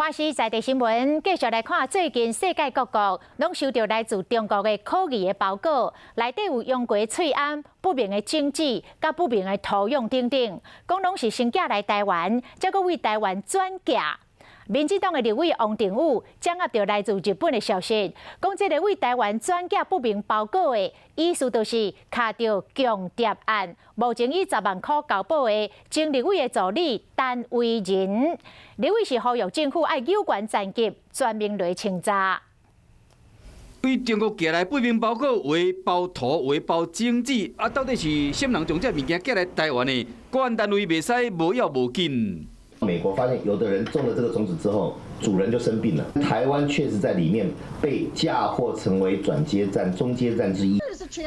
華視在地新聞繼續來看，最近世界各國攏收著來自中國的可疑的包裹，內底有羊雞喙罨、不明的種子、佮不明的土壤等等，講攏是先寄來台灣，才閣對台灣轉寄。民進黨的立委王定宇掌握著來自日本的消息，講這個對台灣轉寄不明包裹的意思，就是卡著共諜案，目前以10萬箍交保的前立委的助理陳惟仁。立委是呼籲政府愛有關層級全面來清查。對中國寄來不明包裹，有包土，有包種子，啊，到底是啥人將這物件寄來台灣的？國安單位袂使無要無緊。美國發現有的人種了這個種子之後，主人就生病了。台灣確實在裡面被嫁禍成為轉接站、中接站之一。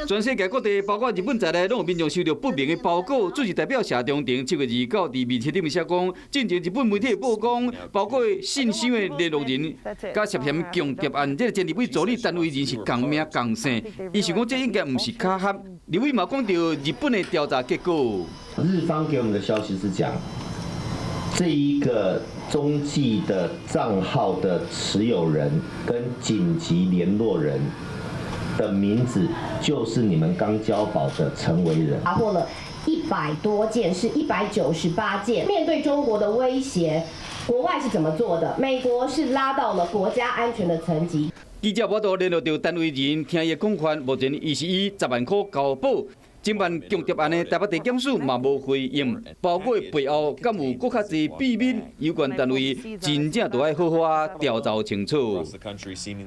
全世界各地，包括日本在內，攏有民眾收著不明的包裹。主席代表謝長廷7月29佇面冊頂面寫講，進前日本媒體報講，包裹信箱的聯絡人，佮涉嫌共諜案這个前立委助理陳惟仁是仝名仝姓。伊想講這應該毋是巧合。立委嘛講著日本的調查結果。日方給我們的消息是講，這一個中繼的賬號的持有人跟緊急聯絡人的名字，就是你們剛交保的陳惟仁。查獲了100多件，是198件。面對中國的威脅，國外是怎麼做的？美國是拉到了國家安全的層級。記者無法度聯絡著陳惟仁，聽伊講法，目前伊是以10萬箍交保。偵辦共諜案的台北地檢署嘛無回應，包裹背後敢有閣較濟秘密？有關單位真正著愛好好調查清楚。